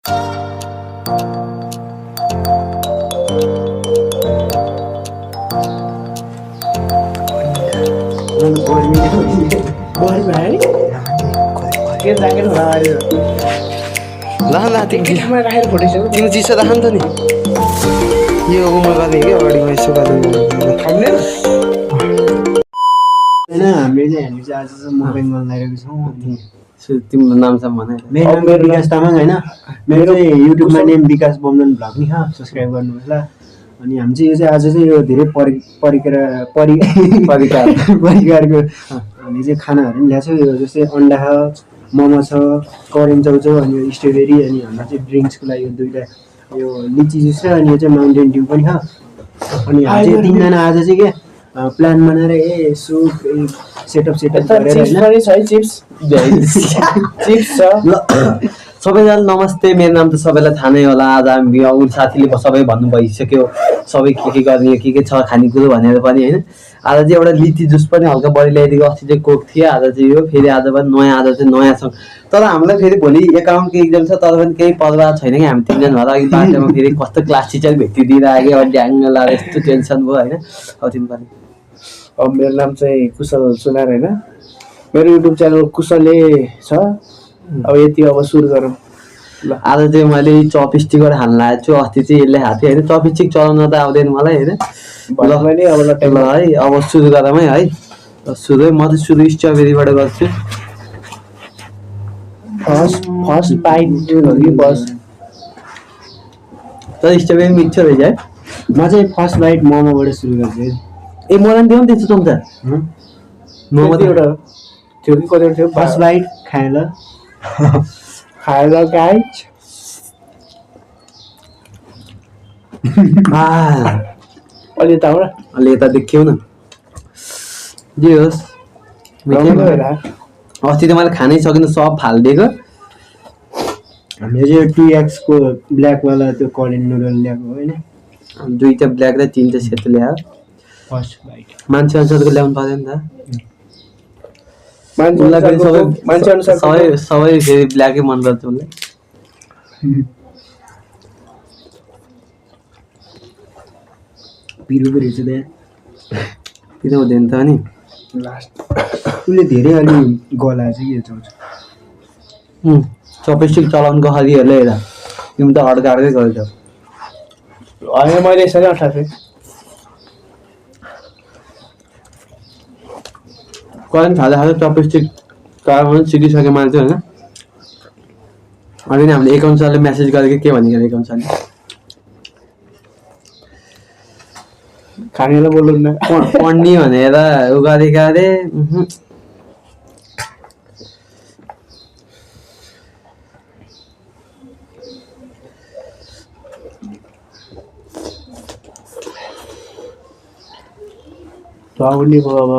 तिमी चिसो राख नि त नि यो उमा गर्ने क्या अगाडि यसो गर्ने होइन हामीले चाहिँ आज चाहिँ मोबाइल बनाइरहेको छौँ। तिम्रो नाम चाहिँ भने मेरो नाम विकास तामाङ होइन, मेरो चाहिँ युट्युबमा नेम विकास बमजन भ्लग नि सब्सक्राइब गर्नुहोस् ल। अनि हामी चाहिँ यो चाहिँ आज चाहिँ यो धेरै परिकारको हामीले चाहिँ खानाहरू पनि ल्याएको छौँ। यो जस्तै अन्डा छ, मोमो छ, करेन्ट चाउचाउ, अनि यो स्ट्रबेरी, अनि हाम्रो चाहिँ ड्रिङ्क्सको लागि यो दुईवटा यो लिची जुस छ, अनि यो चाहिँ माउन्टेन ड्यू पनि छ। अनि हामी चाहिँ तिनजना आज चाहिँ के प्लान बनाएर यसो सेटअप गरेर सबैजना नमस्ते। मेरो नाम त सबैलाई थाहा नै होला। आज हामी अरू साथीले सबै भन्नु भइसक्यो सबै के गर्ने के छ खानेकुरो भनेर पनि होइन। आज चाहिँ एउटा लिची जुस पनि हल्का बढी ल्याइदिएको। अस्ति चाहिँ कोक थियो, आज चाहिँ यो फेरि आज पनि नयाँ, आज चाहिँ नयाँ छ। तर हामीलाई फेरि भोलि एकाउन्टको इक्जाम छ, तर पनि केही पर्वाह छैन कि हामी तिनजना भएर अघि बाटोमा फेरि कस्तो क्लास टिचर भेटिदिएर आयो, ड्याङ लाएर यस्तो टेन्सन भयो होइन। अब तिमी पनि मेरो नाम चाहिँ कुशल सुनार होइन, मेरो युट्युब च्यानल कुशले छ। अब यति अब सुरु गरौँ ल। आज चाहिँ मैले चपस्टिकबाट हाल्न लागेको छु। अस्ति चाहिँ यसले हाथी होइन, चपस्टिक चलाउन त आउँदैन मलाई होइन। ल है अब सुरु गरौँ है। सुरु म चाहिँ सुरु स्ट्रबेरीबाट गर्छु। फर्स्ट बाइट बस तर स्ट्रबेरी मिठो रहेछ है। म चाहिँ फर्स्ट बाइट मोमोबाट सुरु गर्छु। ए मलाई दिउँ त्यस्तो चम्चा मोमो एउटा थियो कि कतिवटा थियो। फर्स्ट बाइट खाएर गाइज अलि यता हो अलि यता देखियो न जे होस्। अस्ति त मैले खानै सकिनँ, सब फालिदिएको। हामीले चाहिँ 2x को ब्ल्याकवाला त्यो करेन्ट नुडल ल्याएको होइन, दुईटा ब्ल्याक र तीनटा सेतो ल्यायो। फर्स्ट बाइट मान्छे अनुसारको ल्याउनु पर्यो नि त। मान्छे अनुसार सबै फेरि ब्ल्याकै मन गर्छ उसलाई। पिरो पो रहेछ त्यहाँ, पिरो हुँदैन त नि लास्ट उसले धेरै अलि गला चाहिँ के चाउँछ। चपस्टिक चलाउनुको हरिहरूले हेर तिमी त हड्काएकै गर्छ। होइन मैले यसरी अठाएको करेन्ट खाँदा चपस्टिक चलाउनु सिकिसक्यो मान्छे होइन। अनि हामीले एकाउन्ट सरले मेसेज गरेको के भनेको एकाउन्ट सरले खानेलाई बोल्नु न पढ्ने भनेर उ गरेका अरे। आउने भयो अब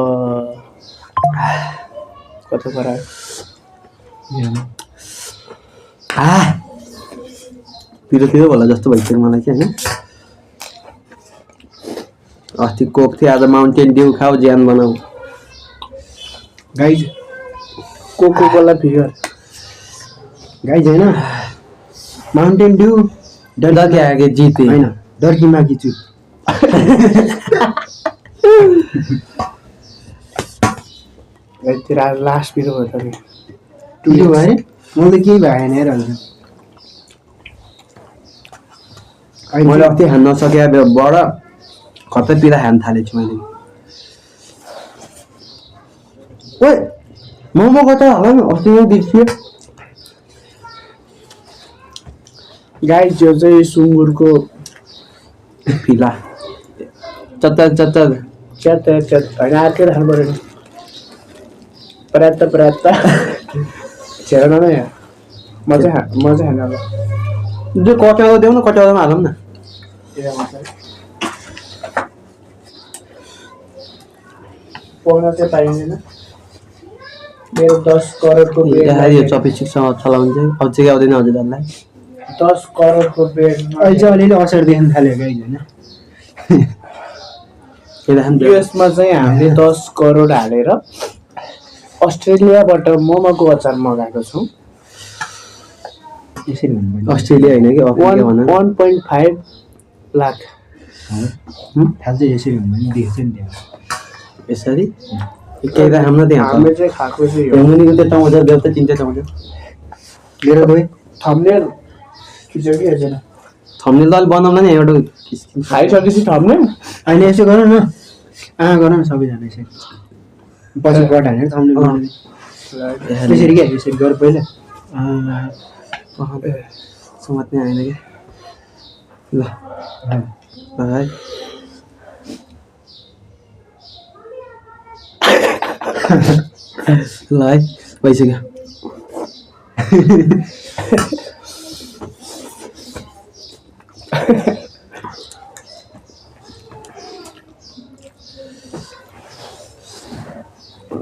कता गरायो पिरो पिरो होला जस्तो भइसक्यो मलाई कि होइन। अस्ति कोक थियो, आज माउन्टेन ड्यू खाऊ ज्यान बनाऊ। Guys Coca Cola figure guys होइन, माउन्टेन ड्यू डर के आगे जिते होइन, डर्की माकी चुप। तेरा लास्ट पिरो भयो त पिरो भयो मैले त केही भएन हेर। मैले अस्ति खान नसके बड कतै पिरा खान थालेको छु मैले। ओए मोमो कता होला नि अस्ति नै देखियो। गाइस यो चाहिँ सुँगुरको फिला चत्तर चत्तर च्यात होइन अर्कै राख्नु पऱ्यो नि। पर्याप्त छेर न यहाँ म चाहिँ खानु अब जो कटाउरो देऊ न, कटाउरोमा हालौँ न। पाउन चाहिँ पाइँदैन। मेरो 10 करोडको चपस्टिकसँग चलाउनु चाहिँ अब चाहिँ आउँदैन हजुरहरूलाई। 10 करोडको बेड अहिले चाहिँ अलिअलि असर देख्न थाल्यो गाइज होइन। युएसमा चाहिँ हामीले 10 करोड हालेर अस्ट्रेलियाबाट मोमोको अचार मगाएको छौँ। यसरी भन्नु पर्ने। अस्ट्रेलिया होइन कि अफ्रिका भन 1.5 लाख। थाहा चाहिँ यसरी भन्नु भने देख्छ नि त्यहाँ। यसरी केही त हाम्रो त्यहाँ हामीले चाहिँ खाएको चाहिँ हो। मुनिको त्यो टमाटर देऊ त चिन्ता टमाटर मेरो खोइ थम्बनेल खिच्यो कि हेर्दैन थम्नेल त अलि बनाउला नि एउटा खाइसकेपछि थम्बनेल अहिले यसो गर न गर न सबैजना यसरी पछि गट हानेर थम्ने बनाउने त्यसरी क्या यसरी गर पहिला समात्ने आएन कि ल है ल है भइसक्यो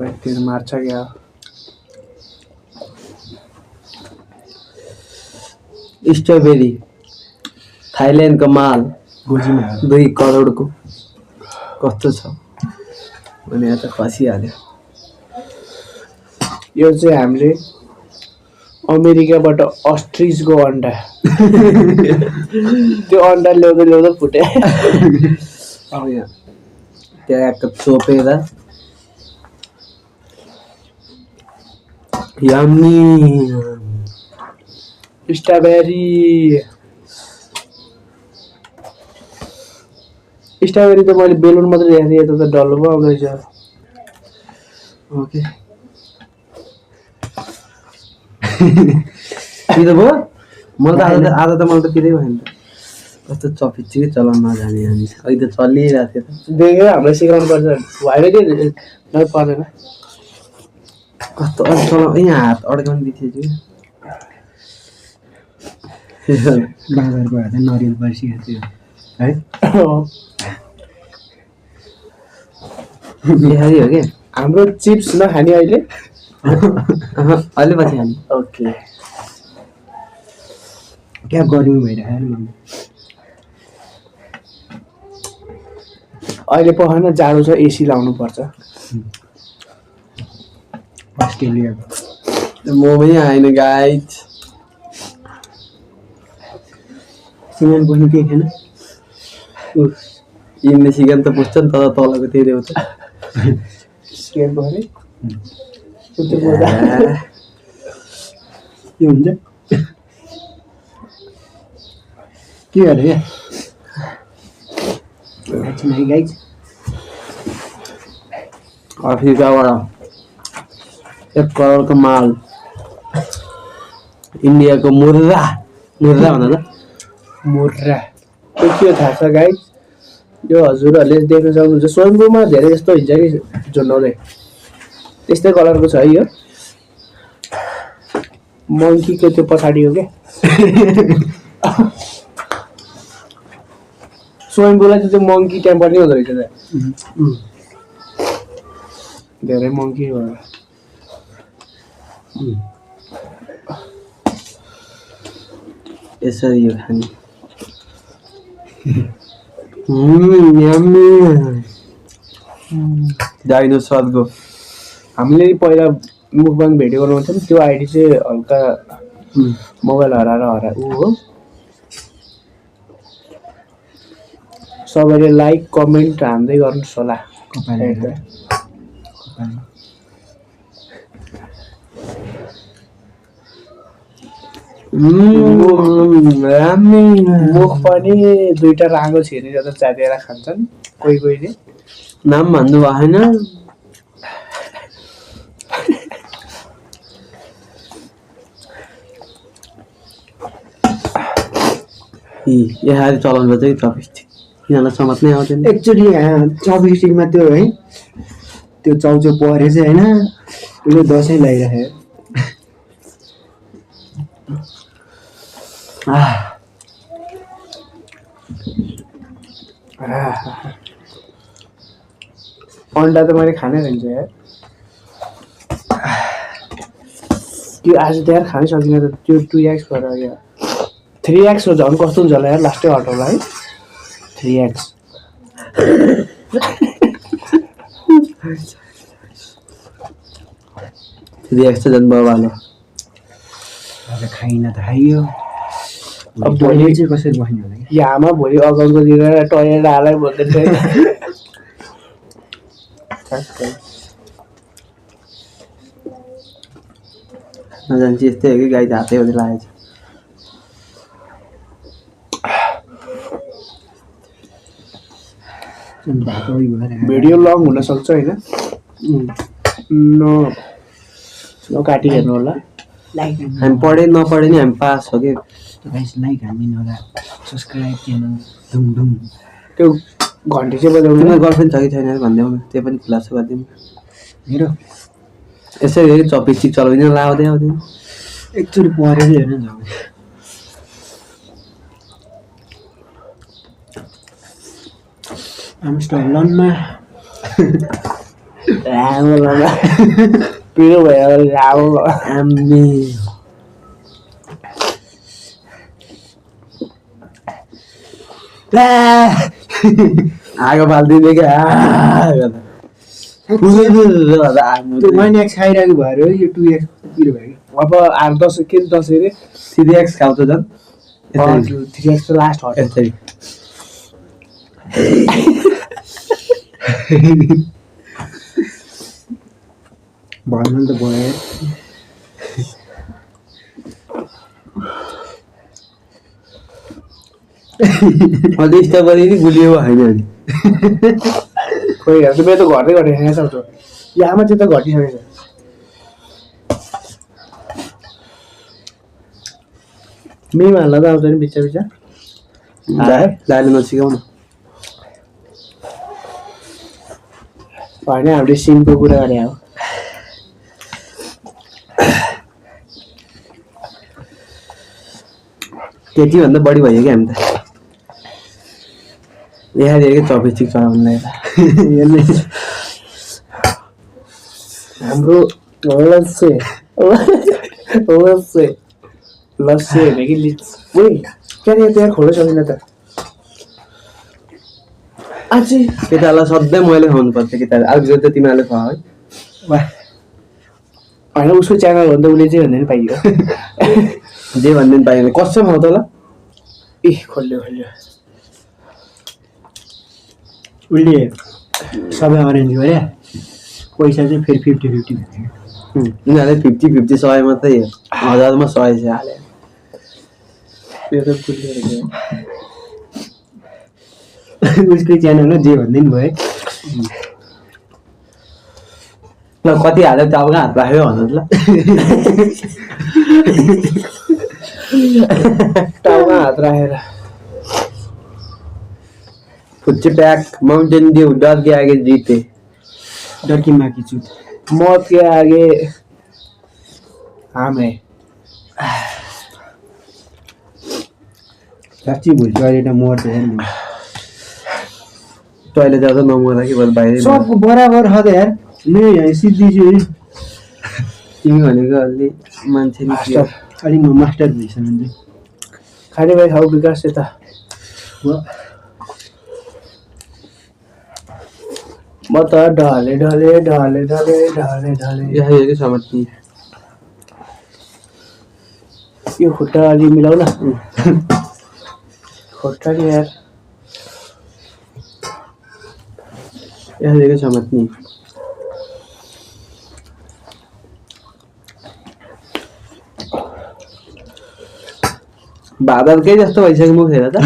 व्यक्ति मार्छ क्या स्ट्रबेरी थाइल्यान्डको माल गोजीमा 2 करोडको कस्तो छ भने यहाँ त खसिहाल्यो यो चाहिँ हामीले अमेरिकाबाट अस्ट्रिचको अन्डा त्यो अन्डा ल्याउँदा ल्याउँदा फुट्यो अब यहाँ ट्याक्क चोपेर यम्मी स्ट्रबेरी त मैले बेलुन मात्रै देखेको थिएँ यता त डल्लो पो आउँदैछ ओके पिरो भयो मलाई त आज त मैले त पिरै भयो नि त कस्तो चपिच्ची चलाउन नजाने हामी अहिले त चलिरहेको थियो त देखेर हामीलाई सिकाउनु पर्छ भएन कि नै पर्दैन कस्तो अहिले चलाउ यहाँ हात अड्काउने बित्थ्यो बाँदरको हात नरिवल पर्सिएको थियो है बिहारी हो कि हाम्रो चिप्स नखाने अहिले अहिले पछि हामी ओके क्या गर्मी भइरहेको नि अहिले पखान जाडो छ एसी लाउनु पर्छ अस्ट्रेलियाको म पनि आएन गाइज सिमेन्ट बस्नु केही थिएन इन्ने सिकान त पुग्छ नि तर तलको त्यही देऊ त स्केल पखाने के हुन्छ के गरे क्या एकछिन है गाइज अफ्रिकाबाट 1 करोडको माल इन्डियाको मुर्रा भन त मुर्रा त्यो के थाहा छ गाइज यो हजुरहरूले देख्न सक्नुहुन्छ स्वयम्भूमा धेरै जस्तो हुन्छ कि झुन्डाउँदै त्यस्तै कलरको छ है यो मङ्कीको त्यो पछाडि हो क्या स्वयम्भूलाई चाहिँ त्यो मङ्की टेम्पर नै हुँदो रहेछ त धेरै मङ्की भयो यसरी यो खाने डाइनोसरको हामीले पहिला मुखबाङ भिडियो बनाउँथ्यौँ त्यो आइडी चाहिँ हल्का मोबाइल हराएर ऊ हो सबैले लाइक कमेन्ट हान्दै गर्नुहोस् होला मुख पनि 2टा राँगो छिरेर त च्यातेर खान्छन् कोही कोहीले नाम भन्नु भएन यहाँ चलाउनु पर्छ कि चपिस्टिक यिनीहरूलाई समात्नै आउँथेन एकचोटि चपस्टिकमा त्यो है त्यो चाउचाउ परेछ होइन उसले दसैँ लगाइराख्यो अन्डा त मैले खानै रहन्छ यार त्यो आज त यार खानै सकिनँ त त्यो 2x गरेर यार 3x हो झन् कस्तो हुन्छ होला यार लास्टै हटाउला है 3x रियाक्ट चाहिँ झन् बाबालो आज खाइन त खाइयो अब भोलि चाहिँ कसरी बस्ने होला कि यहाँमा भोलि अगाउकोतिर टोइलेट हालै भन्दै थियो नजान्छ यस्तै हो कि गाई त हातै हुँदै लागेको छ भातो भएर भिडियो लङ हुन सक्छ होइन नकाटी हेर्नु होला लाइक हामी पढे नपढे नि हामी पास हो कि गाइस लाइक हान्दिनु होला सब्सक्राइब च्यानल धुम धुम त्यो घन्टी चाहिँ बजाउनु तिम्रो गर्लफ्रेन्ड छ कि छैन भनिदेऊ न त्यो पनि खुलासा गरिदिउँ हेर यसरी चपिस्टिक चलाउँदैन लाउँदै आउँदैन एकचोटि पढेर हेर्नु न आमस्टरडममा लामो लम्बा पिरो भयो लामो आम्मे आगो फालिदिने क्या त्यो 1x खाइरहेको भएर यो 2x पिरो भयो अब 8-10 के 10 रे 3x खाउँछ झन् 3x त लास्ट हट यसरी भन्नु त भयो अझै स्टप गरे नि गुलियो होइन नि खोइ हेर्छ मेरो त घट्दै घटिसकेको छ त्यो यहाँमा चाहिँ त घटिसकेको छ मेमा हाल्दा त आउँछ नि बिच्चा बिच्चा लाले नसिकाउ न होइन हामीले सिमको कुरा गरे हो त्यतिभन्दा बढी भयो क्या हामी त यहाँ धेरै चपिस्टिक चलाउनुलाई हाम्रो लस्से लस्से होइन कि लिच उही त्यहाँनिर त्यहाँ खोल्न सकिँदैन त अझै केटालाई सधैँ मैले खुवाउनुपर्छ केटाले अर्को त तिमीहरूले खुवा है वाह होइन उसको च्यानल हो नि त उसले चाहिँ भन्दा नि पाइयो जे भन्दैन पाइएन कसम हो त होला ए खोल्यो उसले सबै अरेन्ज गरे पैसा चाहिँ फेरि 50-50 भयो उनीहरूले 50-50 100 मात्रै 1000मा 100 चाहिँ हाले यो त गुलिएर गयो उसकै च्यानल हो जे भन्दै नि भयो ल कति हाल्यो त अब कहाँ हात राख्यो भन्नु ल टाउमा हात राखेर फुच्चे पैक माउंटेन ड्यू डर के आगे जीते डर की माँ की चूत मौत के आगे हम है साँच्ची भुल्छु अहिले त मर्छ हेर्नु टोइलेट जाँदा नमर्दा कि बरु बाहिरै सबको बराबर छ त यार नै यहाँ सिद्धि छु तिमी भनेको अलि मान्छे नि के हो? अलिक म मास्टर भइसक्यो भने खाने भाइ खाऊ विकास यता म त ढले यहाँ हेरी समझनी यो खुट्टा अलि मिलाउ न खुट्टा नि यार यहाँ हेरी समझनी बादलकै जस्तो भइसक्यो मुख हेर त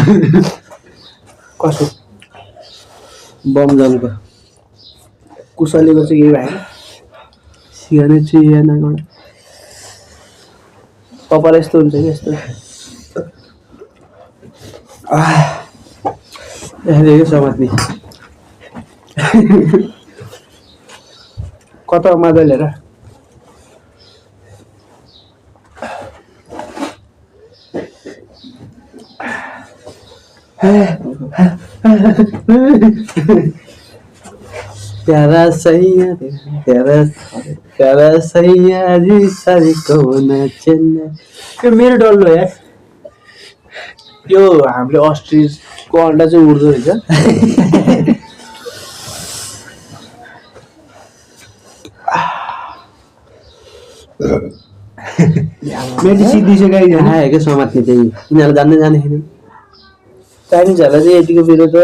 कसो बम जमको कुशलीको चाहिँ यही भएन सिगारेट सिगारेको कपाल यस्तो हुन्छ कि यस्तो यहाँ हेरी समझनी कता मादल हेर प्यारा सैया जी सारी को नचेन्ने यो मेरो डल्लो यार यो हामीले अस्ट्रिचको अन्डा चाहिँ उड्दो रहेछ मेरो चाहिँ सिद्धि छ गाई होइन आएको समात्ने चाहिँ यिनीहरू जान्दै जाने छैन चाइनिजहरूलाई चाहिँ यतिको विरुद्ध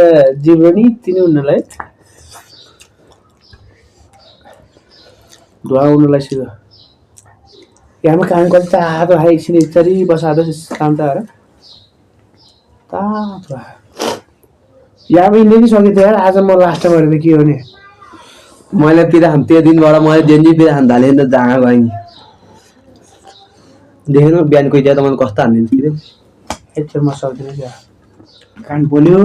जिब्रो नि तिनी उनीहरूलाई धुवा उनीहरूलाई सिधो यहाँ काम कति तातो आयो एकछिन यस्तरी बसाएको काम त तातो यहाँ यिनले नि सकेको थियो यार आज म लास्टमा गरेर के हो नि मैले पिरा खान त्यो दिनबाट मैले डेन्जी पिरा खान थालेँ नि त जहाँ गएँ नि देखेन बिहान कोही त्यहाँ त मैले कस्तो हानिदिन्छु एकछिन म सक्दिनँ क्या कान पोल्यो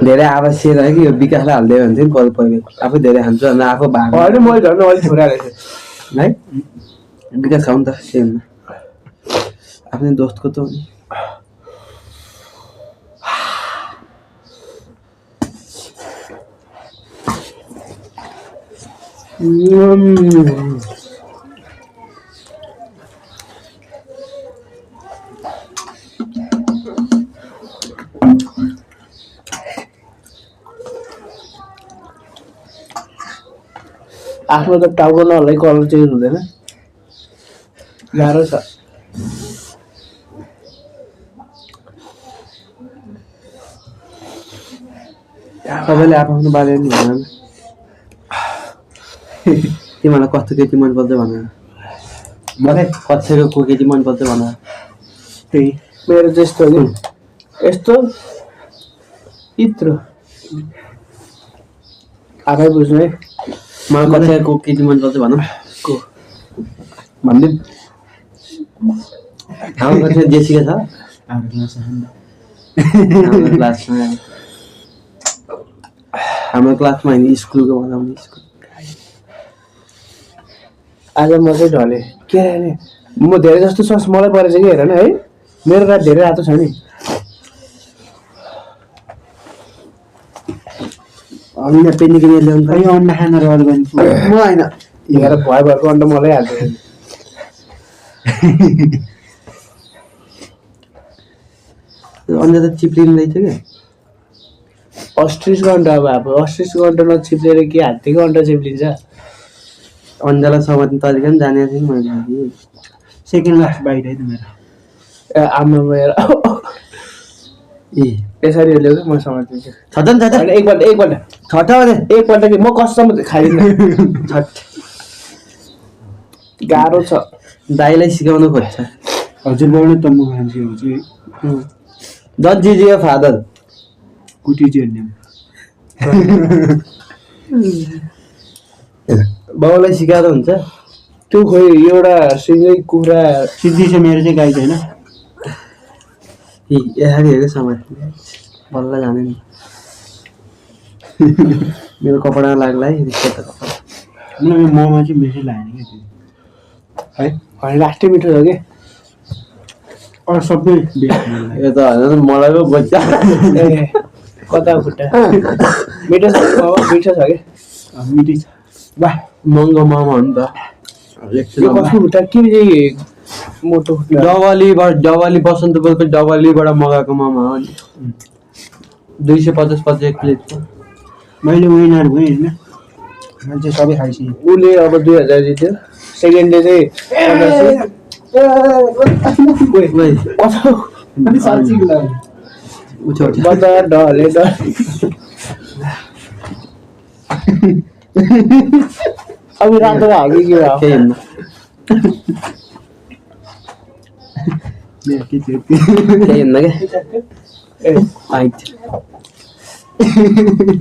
धेरै आवश्यक है कि यो विकासलाई हालिदियो भने चाहिँ बरु पहिले आफै धेरै खान्छु अन्त आफू भाग होइन मैले झन् अलिक छोराएको थिएँ है विकास खाउँ त सेममा आफ्नै दोस्तको त हो नि आफ्नो त टाउको नहल्लै कलर चेन्ज हुँदैन गाह्रो छ सबैले आफ्नो बारे नि भन तिमीलाई कस्तो केटी मनपर्छ भन मलाई कक्षको को केटी मनपर्छ भन त्यही मेरो चाहिँ यस्तो नि यस्तो यत्रो आफै बुझ्नु है मलाई कक्षको केटी मनपर्छ भन को भन्दै हाम्रो कक्षा जेसिका छ हाम्रो क्लासमा हाम्रो क्लासमा होइन स्कुलको बनाउने स्कुल आज म चाहिँ ढलेँ के अरे म धेरै जस्तो सस मलाई परेछ कि हेर न है मेरो रात धेरै रातो छ नि अनि पेनी किनेर ल्याउनु खै अन्डा खान रहर गर्ने म होइन हेर भए भएको अन्त मलाई हाल्छ अन्त त चिप्लिनु रहेछ क्या अस्ट्रिचको अन्डा अब अस्ट्रिचको अन्डा नचिप्लेर के हात्तीको अन्डा चिप्लिन्छ अन्जालाई समात्ने तरिका पनि जानेको थिएँ मैले अघि सेकेन्ड लास्ट बाइट है त मेरो आमा मेरो ए यसरी ल्याउ म समातिन्छु छ त नि छ होइन एकपल्ट छट भने एकपल्ट कि म कसम खाइदिनँ छट गाह्रो छ दाइलाई सिकाउनु खोज्छ हजुरबाट त म खान्छु हो चाहिँ जज जिजियो फादर कुटी चाहिँ हेर्ने बाउलाई सिकाएर हुन्छ त्यो खोइ एउटा सिँगै कुखुरा सिद्धि छ मेरो चाहिँ गाई छैन यसरी हेरेको समात्ने बल्ल जाने नि मेरो कपडामा लाग्ला है रिक्सा त कपडा मलाई मोमो चाहिँ बेसी लागेन क्या त्यो है होइन लास्टै मिठो छ कि अरू सबै बेसी मलाई यो त होइन मलाई पो बच्चा ए कता खुट्टा मिठो छ मिठो छ कि मिठी छ वाह महँगो मोमो हो नि त यो कस्तो खुट्टा के चाहिँ मोटो खुट्टा डबली बसन्तपुरको डबलीबाट मगाएको मोमो हो नि 250 एक प्लेटको मैले विनर भएँ होइन मैले चाहिँ सबै खाइसकेँ उसले अब 2000 जित्यो सेकेन्ड डे चाहिँ 85 बजार डहले अब रातो हागी के हो केही हुन्न के थियो केही हुन्न क्या ए फाइट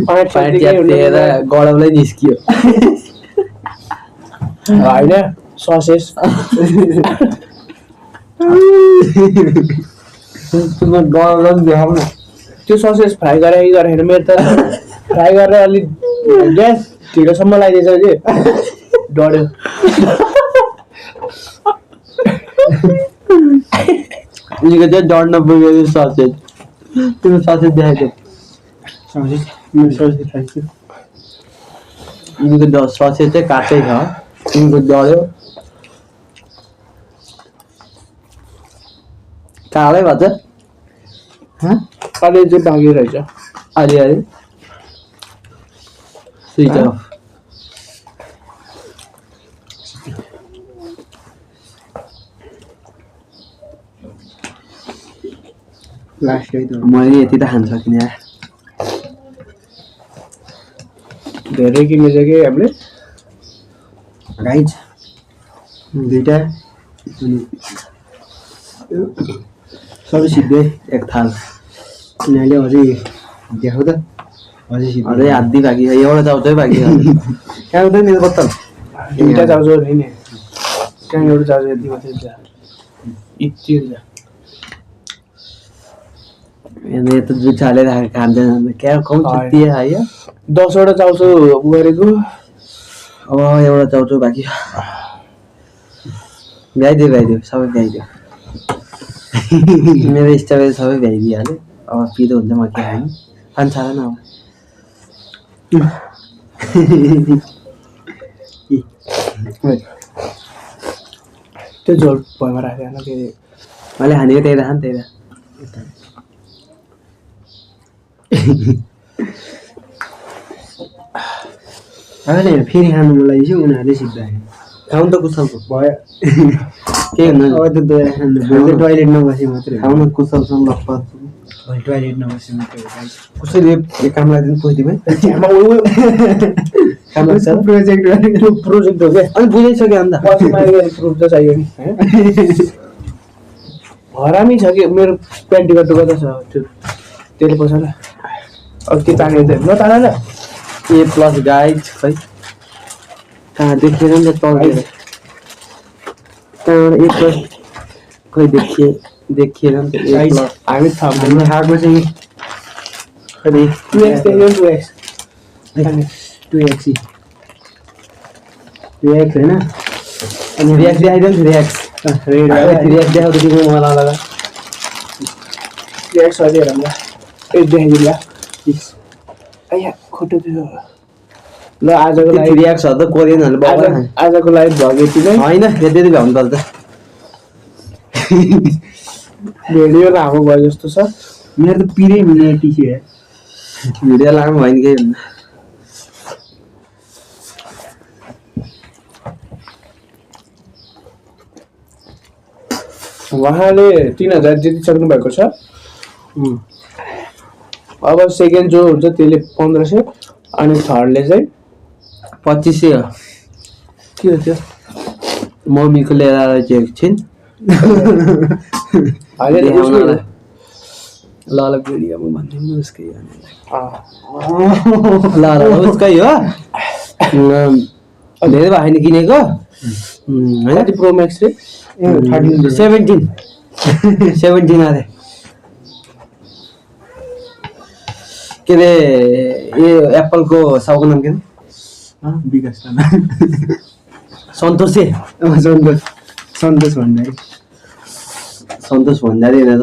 पाँच फाइट च्यातेर गडौलै निस्कियो होइन ससेस तिम्रो गडौला पनि देखाउ न त्यो ससेस फ्राई गरेर मेरो त फ्राई गरेर अलिक ग्यास ढिलोसम्म लगाइदिएछ कि डढ्यो उनीको चाहिँ डढ्न पुग्यो ससेज तिम्रो ससेज देखाएको मैले सबै खाइछु उनीको ससेज चाहिँ काटै छ उनीको डढ्यो कालै भन्छ अलि चाहिँ बाँकी रहेछ अलि अलि स्विच अफ लास्ट है त मैले यति त खान सकिने यार। धेरै किन्ने चाहिँ के हामीले गाइज दुईटा अनि सबै सिद्धै एक थाल यिनीहरूले अझै देखाउ त अझै सिद्धै अझै आधी बाँकी छ, एउटा चाउचाउ बाँकी छ। कहाँ उतै मेरो बोतल दुईटा चाउचाउ नि नि कहाँ एउटा चाउचाउ यति मात्रै हुन्छ यति हुन्छ यहाँ त दुध हालेर खाँदैन क्या कम छुट्टी आयो 10 वटा चाउचाउ गरेको अब एउटा चाउचाउ बाँकी छ। भ्याइदियो सबै भ्याइदियो मेरो स्टोरेज सबै भ्याइदिइहाल्यो। अब पिरो हुन्छ म के खानु खान छैन अब त्यो झोल भएमा राखेन के अरे मैले खानेको त्यही राख त्यही राख होइन फेरि खानु मन लागि चाहिँ उनीहरूले सिद्धायो खाउँ त कुसलको भयो के हुनु अब त दोहोरा खानु भोलि त टोइलेट नबसे मात्रै खाउँ न कुसलसँग लप्पा भोलि टोइलेट नबसे मात्रै हो गाइस कसैले यो काम लगाइदिनु पुगिदिमै काम लाग्छ प्रोजेक्ट त्यो प्रोजेक्ट हो क्या अनि बुझाइसक्यो अन्त पछि मागे प्रुफ त चाहियो नि हरामी छ कि मेरो प्यान्टी कट्टु कता छ त्यो त्यसले पछाडि अब के तानेको थियो नतान न ए प्लस गाइड खै कहाँ देखेर नि त तल कहाँबाट ए प्लस खै देखिएन नि त ए गाइस प्लस हामी थाम्दैन हामीले खाएको चाहिँ खै 2x देख्यो 2x 2x 2x होइन अनि रियाक्ट देखाइदियो नि रियाक्ट रियाक्ट देखाउँदा तिम्रो मलाई लगा 2x अझै हेरौँ ल ए देखाइदिनु ल आया खोटो थियो ल आजको लागि रियाक्ट त कोरियनहरूले बगाएर खान्छ आजको लागि भयो यति नै होइन यति भ्याउनु पर्छ भिडियो लामो भयो जस्तो छ मेरो त पिरै मिल्ने टिस्यु है भिडियो लामो भयो नि केही हुन्न उहाँले 3000 जितिसक्नु भएको छ अब सेकेन्ड जो हुन्छ त्यसले 1500 अनि थर्डले चाहिँ 2500 हो के हो त्यो मम्मीको लिएर आएर चाहिँ एकछिन अहिले देखाउनलाई। ल ल भिडियोमा भनिदिनु उसकै ल ल उसकै हो धेरै भयो नि किनेको होइन कति प्रो म्याक्स रे 17 अरे के अरे यो एप्पलको साउको नाम के अरे विकास सन्तोषे सन्तोष भन्दाखेरि सन्तोष भण्डारी होइन त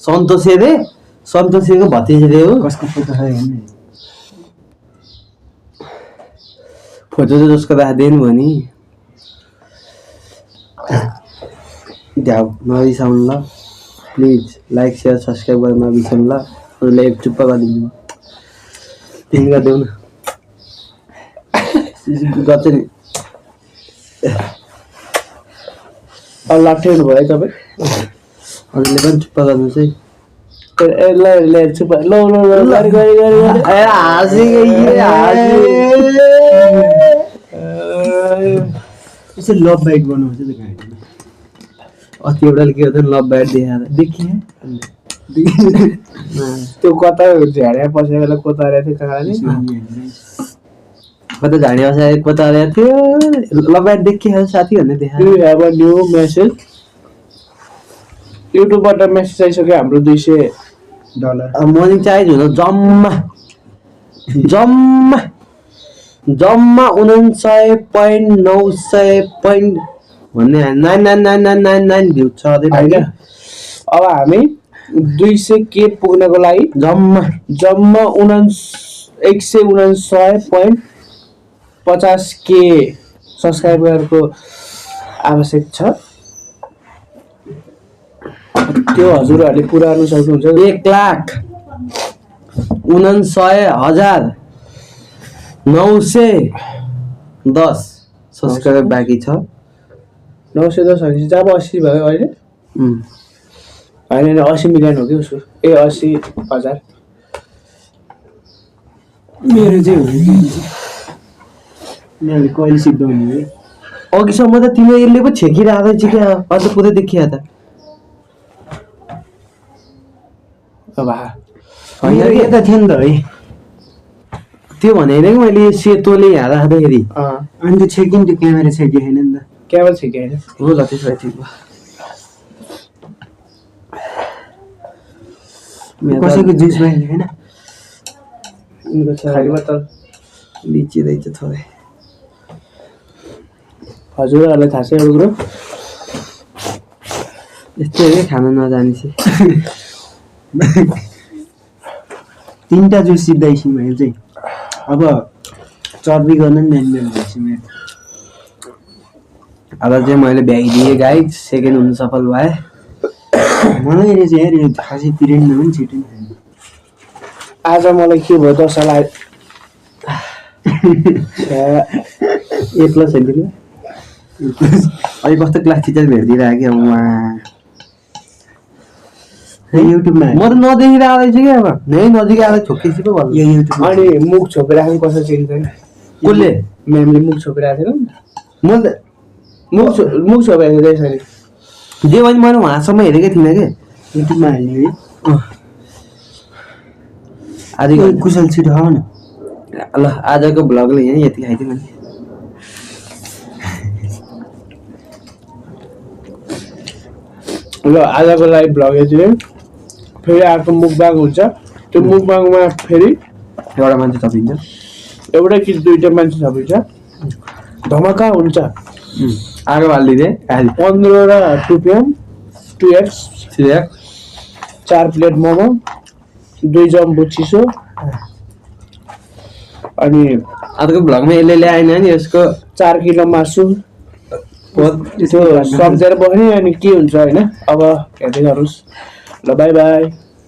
सन्तोषे रे सन्तोषेको भतिजे रे हो कसको फोटो छ हेर्ने फोटो चाहिँ जसको राखिदिनु भयो नि द्याउ नरिसाउनु ल प्लिज लाइक सेयर सब्सक्राइब गर्न नबिर्सनु ल अरूले एक चुप्पा गरिदिनु तिमी गरिदेऊ न गर्छ नि लाठेन भयो तपाईँ अरूले पनि चुप्पा गर्नु चाहिँ ए ल ल चुप ल ल ल गरी गरी गरी ए यसो लभ बाइट बनाउँछ त गाडी अस्ति एउटाले के गर्दैन लभ ब्याट देखाएर देखिए त्यो कता झ्याडा पसेको बेला कोतारेको थियो कहाँले कता झाडी बसाएर कता आएको थियो लभ ब्याट देखिए साथी भन्ने देखाएर you have a new message युट्युबबाट मेसेज आइसक्यो हाम्रो $200 मर्निङ चार्ज हुन जम्मा जम्मा जम्मा 99.900 भन्ने 99999 भ्यू छ अरे होइन अब हामी 200K पुग्नको लागि जम्मा जम्मा 149.50K सब्सक्राइबरको आवश्यक छ त्यो हजुरहरूले पुरा गर्न सक्नुहुन्छ 1,59,910 सब्सक्राइबर बाँकी छ 910 भनेपछि जब 80 भयो अहिले होइन 80 मिलियन हो कि उसको 80,000 मेरो चाहिँ हुन्छ मैले कहिले सिक्दाउने है अघिसम्म त तिम्रो यसले पो छेकिरहेको रहेछ क्या अझ पुरै देखिया त अब मेरो यता थियो नि त है त्यो भने होइन कि मैले सेतोले यहाँ राख्दाखेरि अनि त्यो छेकिन त्यो क्यामेरा छेकियो होइन नि त क्यामेरा छ कि होइन हो ल त्यसो भए ठिक भयो कसैको जुस भयो होइन उनको छ खाली बोतल लिची रहेछ थोरै हजुरहरूलाई थाहा छ एउटा कुरो यस्तै हो क्या खान नजाने चाहिँ 3टा जुस सिक्दैछु मैले चाहिँ अब चर्बी गर्न नि जान्दैन भएपछि मेरो अब चाहिँ मैले भ्याइदिएँ गाइड सेकेन्ड हुनु सफल भए मलाई अहिले चाहिँ हेर यो खासै पिरियडमा पनि छिटो नि आज मलाई के भयो दशा लाग्यो ए प्लस हेरिदिनु अहिले कस्तो क्लास टिचर भेटिदिरहेको कि अब उहाँ युट्युबमा म त नदेखिरहेको रहेछु कि अब नै नजिक आएर छोकेपछि पो भन्नु यो युट्युबमा अनि मुख छोपिराख्नु कसरी चिन्दैन कसले म्यामले मुख छोपिरहेको थिएन म त मुख छोपेको थियो त्यसरी जे भने मैले उहाँसम्म हेरेकै थिइनँ कि युट्युबमा हाल्ने है आज कुशल छिटो आऊ न ल आजको भ्लगले यहाँ यति खाइदिउँ मैले ल आजको लागि भ्लग यति नै फेरि अर्को मुखबाङ हुन्छ त्यो मुखबाङमा फेरि एउटा मान्छे थपिन्छ एउटा कि 2टा मान्छे थपिन्छ धमाका हुन्छ आगो हालिदिँदै 15 र 2 PM 2x 4 plate momo 2 jumbo चिसो अनि आजको भ्लगमा यसले ल्याएन नि यसको 4 किलो मासु त्यो सम्झेर बस्ने अनि के हुन्छ होइन अब हेर्दै गर्नुहोस् ल बाई बाई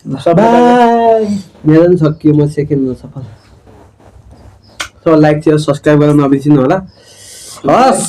बाई मेरो पनि सकियो म सेकेन्ड हुन सफल लाइक चाहिँ सब्सक्राइब गर्न नबिर्सिनु होला हस्